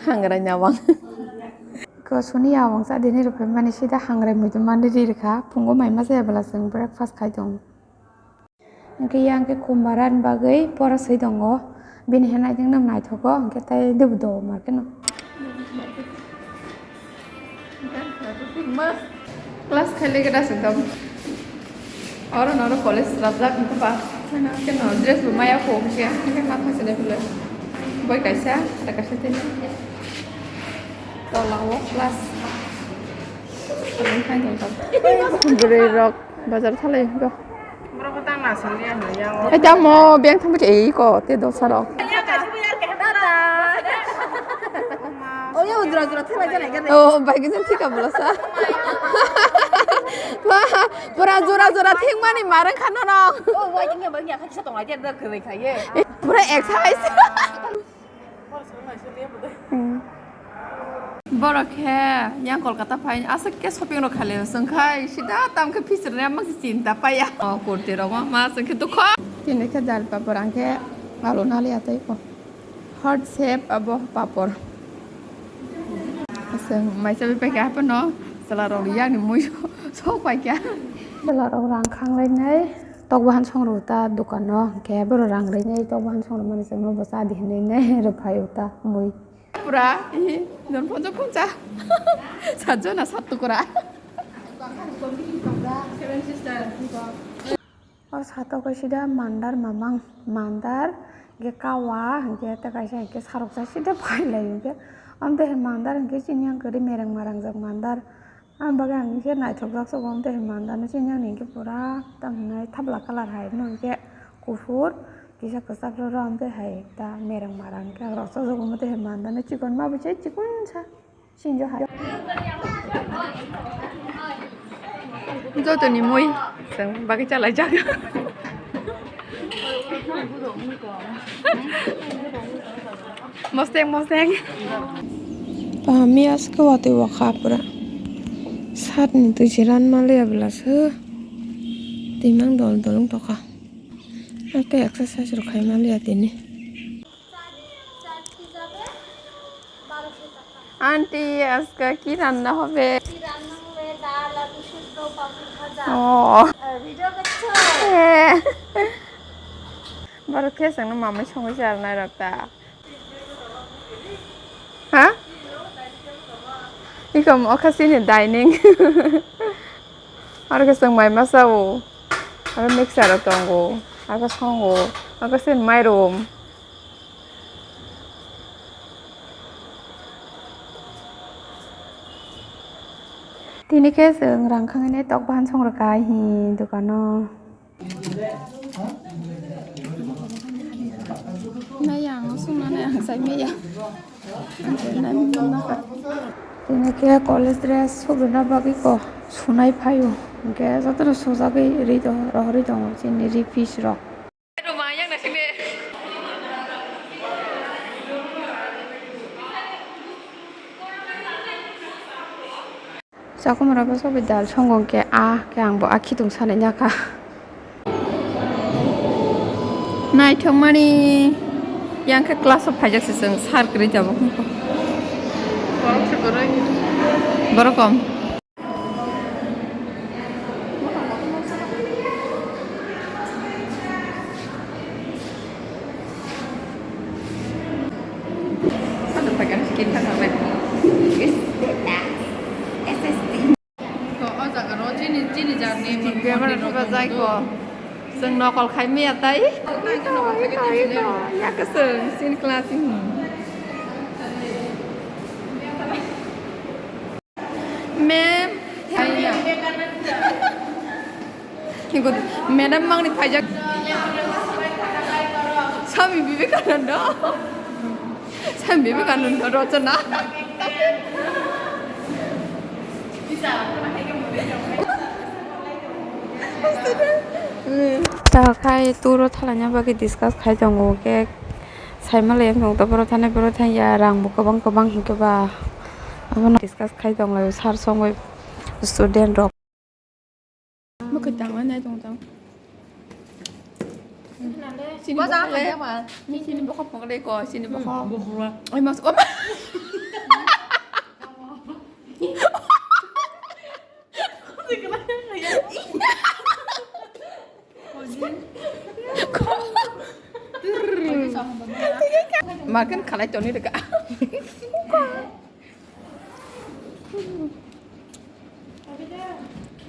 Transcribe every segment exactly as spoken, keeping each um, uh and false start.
Hangrai nawang. Ko suni awang sa dini rupai mani sida hangrai muitu mani ri rikha. Phungo mai ma saya bela seng breakfast khai tong. Hingke yang ke kumbaran bagwi pora swi tongo. Bini hai naiteng no naithogo, hingke tai debo do marke no. Class khaile gada sengkam. Oro noro college rabjak hingke ba. Keno dress bo maya kho hingke, hingke ma khaisile phile. Boi kaisa, ta kaisa tini. Tola o class. Bwrwi rok bazar thalai go. Borok tang na sini ya yang. Ai tamo beng thangbo ei ko te dosa rok. Oye, udra udra thela jana gane. Oh, bai gizin thika bolosa. Wah, pura jora jora thik mani marang khano no. Oh, wai jingya bai ya khaksa tong ai der khwlai khaye. Pura exercise. Hmm. Borok khe yang Kolkata phai aswk khe shopping rok khailai o, chwng khai sida tam khe fisir ni amang se chinta paiya. O kurti rok ma ma chwng khe dukho. Tini khe dal papor ang khe alu nali atwi ko. Heart shape abo papor. Chwng maisa bai paikha haphano chwla rok ni yang ni mui sok paikha. Chwla rok rang khanglai nai. Tok bahan song rw ta dukano, hingke borok rang rwnai tok bahan song rwmani chwngno bo cha di hinwi nai rwphai o ta mui. Pura, ihi, non poncha poncha. Sajona sat tukura. O sato kaisa da mandar mamang, mandar, hingke kawa, hingke ta kaisa hingke sarok sa sida phailai hingke. Amte he mandar hingke chini yang kwrwi mereng marangjak mandar. Ang bagwi ang khe naithokjak se bo, tei mandano chini ani hwnkhe pura tamo hinai thabla colour hai, hwnkhe kuphur kisa kwchak rw rw, tei hai ta mereng marang khe rw rw, tei mandano chikon ma bo se chikon sa sinjo hai. Jotoni mui chwng bagwi chalaijak. Mosteng, mosteng. Pahami aske watwi wakha pura. Satni twi chiran maliya bwla se. Timang dol dol wng tokha. Ake exercise rok khai maliya tini. Aunty, আজকে কি রান্না হবে? কি রান্না হবে? ডাল, আলু সিদ্ধ, পাপড় ভাজা। ও। আর ভিডিও করছো? হ্যাঁ। Borok khe chwngno mamai songwi charwna rok ta. Ha? Ikom okha chini dining. Aro khe chwng mai masa o. Aro mixer rok tongo. Aro songo. Aro chini mairum. Tini khe chwng rang khangni tok bahan song rwkha hi dukano. Nai ang sung nai ang sai meya. Ang sai nai mung nang kha. Tini khe college dress suk rwna bagwi ko sunai phaio. Hwnkhe jotono sujagwi ri tongo, rohorwi tongo chini ri piece rok. Chakhumra bwsa bai dal songo hwnkhe, ah, khe ang bo ah khitung sanai ya kha. Naithokmani yang khe class o phaijak se chwng sir kwrwi tabuk. Borok kom. Bebak thwiba jai ko. Chwng nokol khai maya tai. Iko, iko, iko. Ya kwchwng, chini class ni. Ma'am. Madam mangni phaijak. Swami Vivekananda. Swami Vivekananda rochona. Ta khai turo thalaina bagwi discuss khai tongo khe. Saimalayo wngkha borok thani, borok thani ya rang bo kwbang kwbang hinkhe ba abono discuss khai tonglaio sir songwi student rok. Mwkhwtang nai tong tong. Chini bokhok le. Chini bokhok phunga le ko, chini bokhok. Ai mas, o ma. Makan khalai toni deka.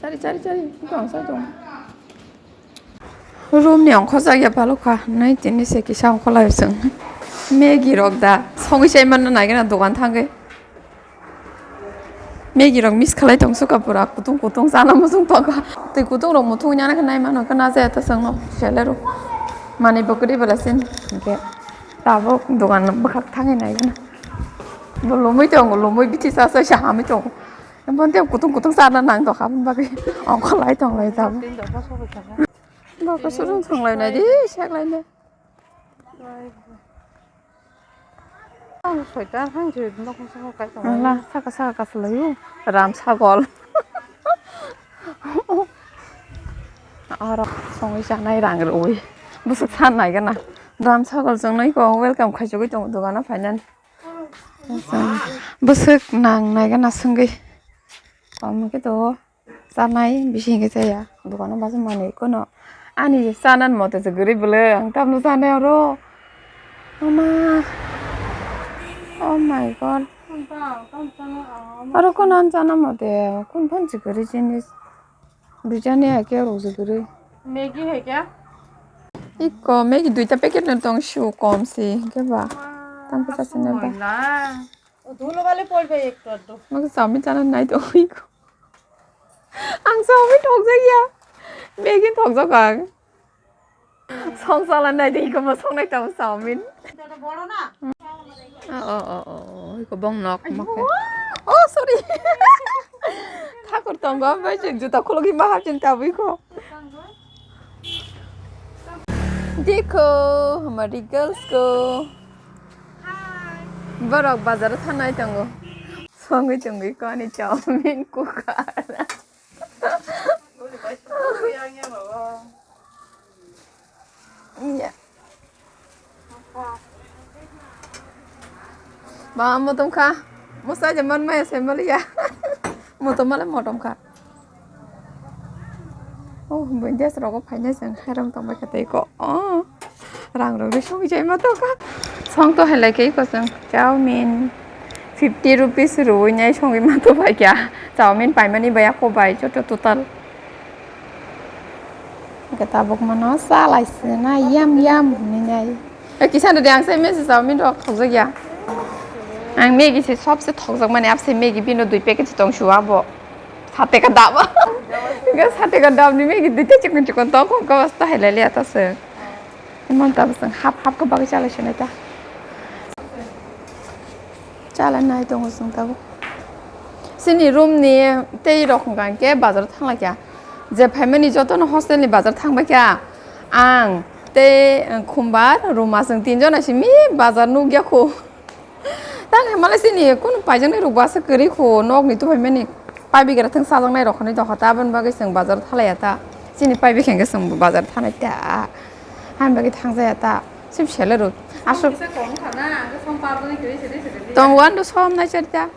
Chari, chari, chari. Buka ang sai tong. Room ni ongkhorjak ya palukha. Nai tini se kisa ongkholai chwng. Maggie rok da. Songwi chai manna nai gana dogan thangwi. Maggie rok miss khalai tong suka pura. Kutung kutung chana muchung tongkha. Twi kutung rok muthung nyana khe nai mano khe na jaya ta chwngno. Sele rok. Mani bwkrwi bela sin. Hingke tabuk dogan bwkhak thangwi nai gana. Bo lomwi tongo, lomwi bithi sa sa sa hamwi tongo. Bonte kutung kutung sana nang tongkha, aboni bagwi ongkholai tonglai jabo. Bo kusurung songlai nai di, seklai nai. Ang soita hang je nok song kai tong. Ala, saka saka kasulayo, ram sagol. Aro songwi chanai rang rwi. Bwswk san nai gana. Ram sagol chongnai ko welcome khaisugwi tongo dogano phainani. Bwswk nang nai gana swngwi. Omo khe to chanai bisi hingke chaya. Dogano basa manwi kono. Ani je chanan mote se guri bwle ang tamno chanai oro. Ama. Oh my God. Aro kono ang chana mote kun phan se guri jinis. Bijani hai khe rwjak kwrwi. Maggie hai khe? Ikko Maggie duita packet no tong su kom si hwnkhe ba. Tang bwsa sene ba. Dhulobali pol bai ekto addo. Maka chowmin chana nai tong ikko. Ang chowmin thokjak ya. Maggie thokjak ang. Song chala nai de, iko mo song nai tamo chowmin. Ito to boro na? Oh, oh, oh, oh, iko bong nok mo khe. Oh, sorry. Thakur tongo, bai je juta khulugwi ma hapjin tabwi ko. Dekho, hamari girls ko. Borok bazar o thanai tongo. Songwi chongwi ko ani chowmin kukar. Iya. Ba motom kha. Mosa je man maya se maliya. Motom male motom kha. Oh, buindes rogo phainai jeng khairong tongbai kha tei ko. Oh. Rang rok ri song jai ma to kha. Song to hai lai khe ko jeng. Chowmin fifty rupees rwi nai songwi ma to bai kha. Chowmin paimani bai ako bai joto total. Hingke tabuk mano chalai se na yam yam hinui nai. E kisa no de ang sai mese chowmin rok thokjak ya. Ang Maggie se sobse thokjak mani abse Maggie bino dui packet se tong sua bo. Sat taka daba. Hingke sat taka dab ni Maggie dui ta chikon chikon tong ko ko basta hai lai le ata se. Emon tabuk chwng hap hap khe bagwi chalai sinai ta. Chalai nai tongo chwng tabuk. Chini room ni tei rok hwnkha hwnkhe bazar thanglaikha. Je phaimani jotono hostel ni bazar thangbaikha. Ang tei Khumbar, Ruma chwng tinjona simi bazar nukya khu. Tang hai malai chini kunu paijaknai rok bo aswk kwrwi kho, nokni tubui mani paibigra thung chajaknai rok hinui tongkha ta, aboni bagwi chwng bazar thalaiya ta, chini paibi khe chwng bazar thanai ta, aboni bagwi thangjaya ta, sip sele rw aswk. Kisa kom kha na, ang khe som par joni kwrwi se de se de. Tongo ando som nai char ta.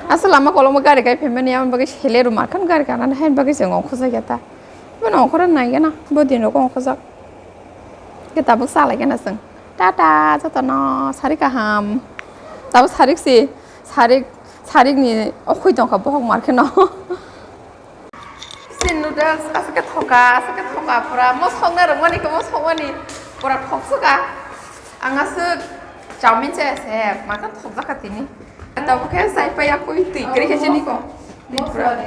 Aswk lama kolokma gari kai phaimani, aboni bagwi sele rw markhan gari kana, haini bagwi chwng ongkhorjakya ta. Bono ongkhorna nai gana, bo din rok ongkhorjak. Khe tabuk chalai gana chwng. Tata, jotono sarik kaham. Tabuk sarik si, sarik, sarik ni okhoi tongkha bohok mar kheno. Si noodles, aswk khe thoka, aswk khe thoka pura. Mosok na rwmani khe mosok mani pura thoksuka. Ang aswk chowmin chaya se, maka thokjakha tini. Tabuk khe chai paiya koi twi kwrwi khe chini ko. Twi pura.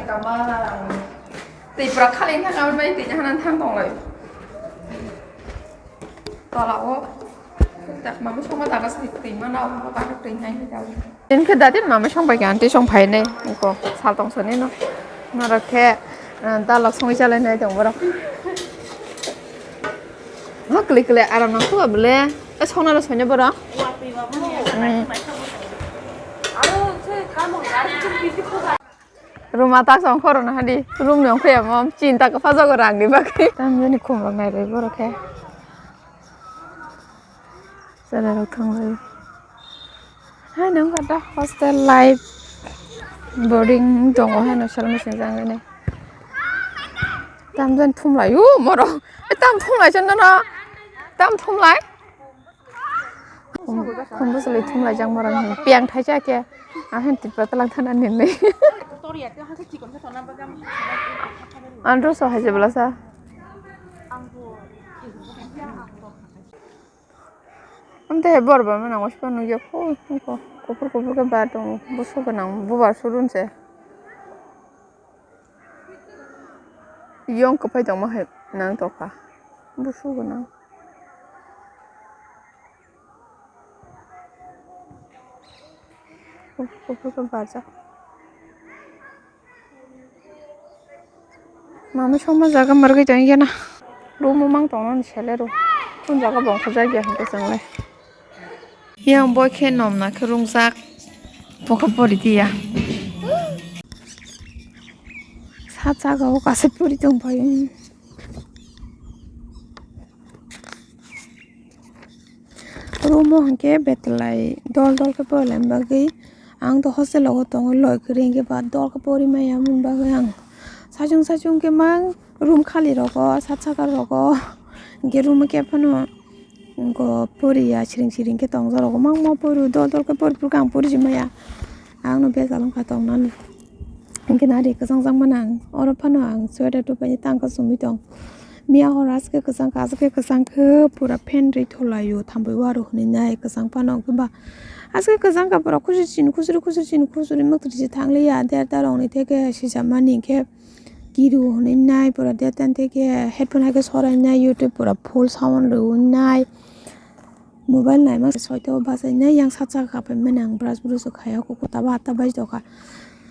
Twi pura khali thang, aboni bai twi hanan thang tonglai. Tola o. Tak mama songma daga sini twi mana, o daga twi nai ni daga. Din khe datin mama song bai kan twi song phai nai. Ko sal tong sani no. Norok khe, eh, dalok songwi chalai nai tong borok. Ha kle kle aram nang kho bole. E songna lo sonya borok. Hmm. Ruma tak song khoro na hadi. Room ni ongkhe mo chinta ka phajago rang ni bagwi. Tam jani khum rok nai roi borok khe. Chwrairok thanglaio. Hai nang kha da hostel life boring tongo heno sal machine jangmani. Tamjani thumlaio morok. Tam thumlai chando no. Tam thumlai. Khum bwswlwi thumlaijak morok hinwi piyang thaisa khe. Ang hin tipra twlang thana ninwi. Ang rw so hai jebla sa. Amtwi hai bor bai mano, omo se nukya, kufur kufur khe bar tongo, busu gwnang, bubar surun se. Yong kwphai tongma hai nang tongkha, busu gwnang. Kufur kufur khe barjak. Mami songma jaga margwi tong ya na. Room o mang tong nani sele ro. Kun jaga bongkha jagya hwnkhe chwngle. Yang bo khe nom na khe rungjak. Bokha pori tiya. Sa jaga o kaisa pori tong pai. Room o hwnkhe betwlai dol dol khe porilaini bagwi ang to hostel o tongo loi kwrwi hwnkhe ba dol khe pori maya aboni bagwi ang saichung saichung khe mang room khali rogo sat saka rogo hwnkhe room o khe phano poriya siring siring khe tong jorok mang ma pori dol dol khe pori phuru ang pori si maya ang no bejal wngkha tong nani. Hwnkhe nari kwchang chang mano ang oro phano ang sweater tupaini tang khe chumui tong. Miya horo aske kwchang khe, aske kwchang khe pura fan rwi tholaio, thambui waro hwnwi nai kwchang phano hwnkhe ba aske kwchang khe pura khusui chini khusuri khusuri chini khusuri mwktwi se thangliya der der rokni theke sijamani hwnkhe kiru hwnwi nai pura der der theke headphone hai khe sorai nai YouTube pura full sound rwi nai. Mobile naima soito bachainai yang sat saka kapaimani ang brush brush khaio kuku tabo atta baji tokha.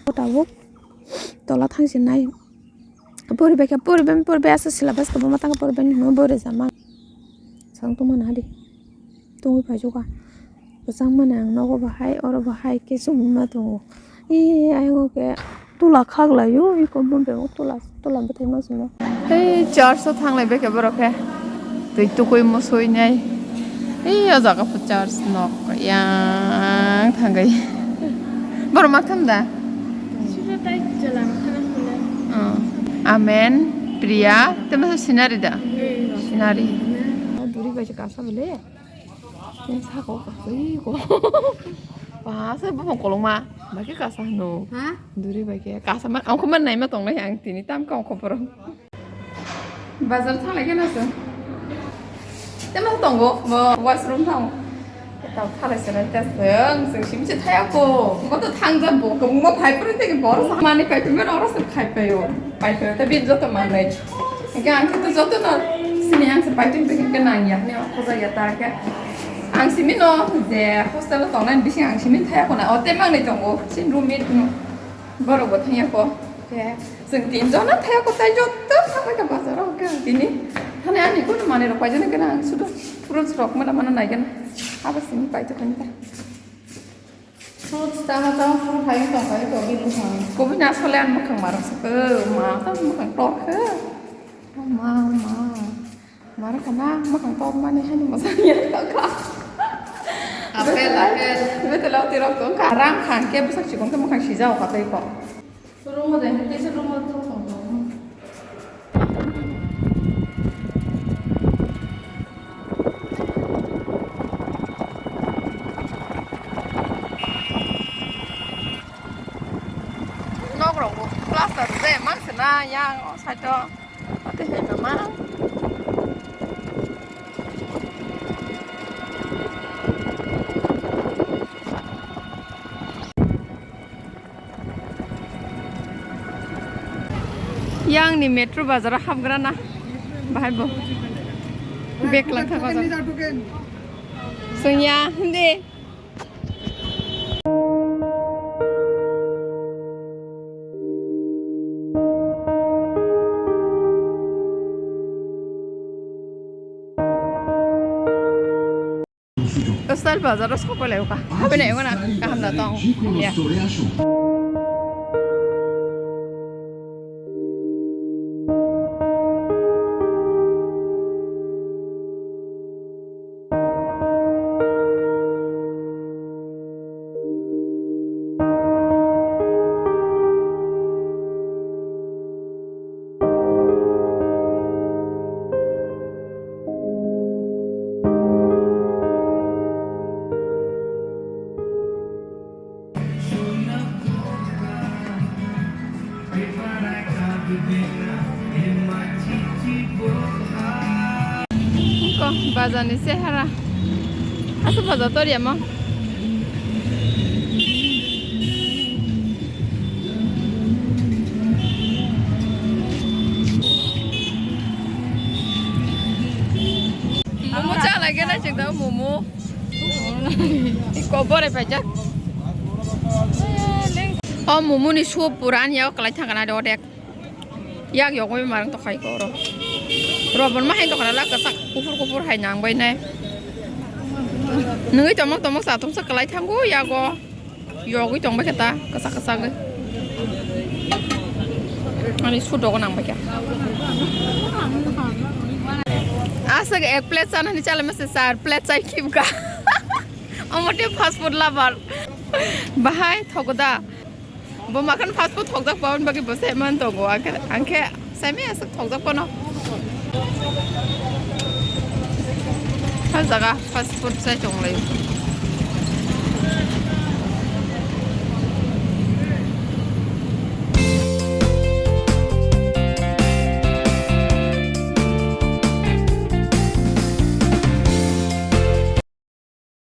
Tabuk tola thangsinai poribai khe poribai poribai asa syllabus kwbangma tangkha poribai hinwi bo rwjama. Chwng tongmani hadi tongwi phaijokha. Bwchangmani ang nogo bahai oro bahai khe chumui ma tongo. Ee, ayang o khe tula khaklaio, eko bumung tula, tula bwthai ma simo. Hei, church o thanglai bai khe borok khe twi tukui musui nai. Ee, o jaga pho church nok yang thangwi. Borok ma tham da? Sida tai jalang khana hwnle. Oh. Amen, Priya, tei masa Sinari da? Hmm. Sinari. Duri bai se kasa bole. Tei saka o kaisa iko. Ba, se bopang kolokma. Ba khe kasa hwno. Ha? Duri bai khe kasa man, ang khe man naima tongnai ang tini tam khe ang khe borok. Bazar thanglai khe na chwng. Tei ma tongo, bo washroom thang. Tei tao thalai se nai ta chwng, chwng simi se thaya ko. Bo to thangjak bo, kwbangma phai phuru tei borok sa mani phai phuru oro se khai phai o. Phai phai o, tei bini joto manwi. Hingke ang khe to joto no sini ang se paiteng paiteng khe nang ya, hwnwi ang khojak ya ta khe. Ang simi no je hostel o tongnai bising ang simi thaya khona, o tei mangnwi tongo, chini roommate no. Borok bo thang ya kho. Khe chwng tin jon no thaya kho, tai joto thang bai kha bazar o khe ang tini. Thani ani kunu manwi rok paijak nai khe ang sudo fruits rok mala mano nai khe abo simi paiteng paiteng ta. Fruits tama tama fruit hai tong hai to bini hai. Kubui na sole ang mwkhang marok se ko ma ta mwkhang tor khe. Ma ma. Marok na mwkhang tor mani hani ma sa ya ta ka. Apple, apple. Bete lau tirok tong ka. Ram khang ke bwsak chikon ke mwkhang sijao ka tei ko. Room o jai, tei se room o thok thok thok. Nok rok bo plaster je mang se na yang o side o. Ate hai mama. Yang ni metro bazar o hapgra na. Bahai bo. Bag lang thang bazar. Sungya, hindi. Style bazar o sok bai lai o ka. Habai nai o na kaham da tong. Ya. Bajani sehara. Asa baja tor yamo. Momo cha lagi na cheng tau momo. Iko bore pajak. O momo ni soup puran ya kalai thangana de odek. Yak yogwi marang to khai ko oro. Robon ma hai to kana la kasak kufur kufur hai nang bai nai. Nungwi tomok tomok sa tongsa kalai thango yago. Yogwi tong bai khe ta kasak kasak gwi. Ani sudogo nang bai khe. Aswk ek plate chana ni chala mase char plate chai khibga. Omote fast food lover. Bahai thogoda. Bo makan fast food thokjak pawan bagi bo se man tongo. Angkhe, angkhe semi aswk thokjak pano. Hal jaga fast food sai tonglai.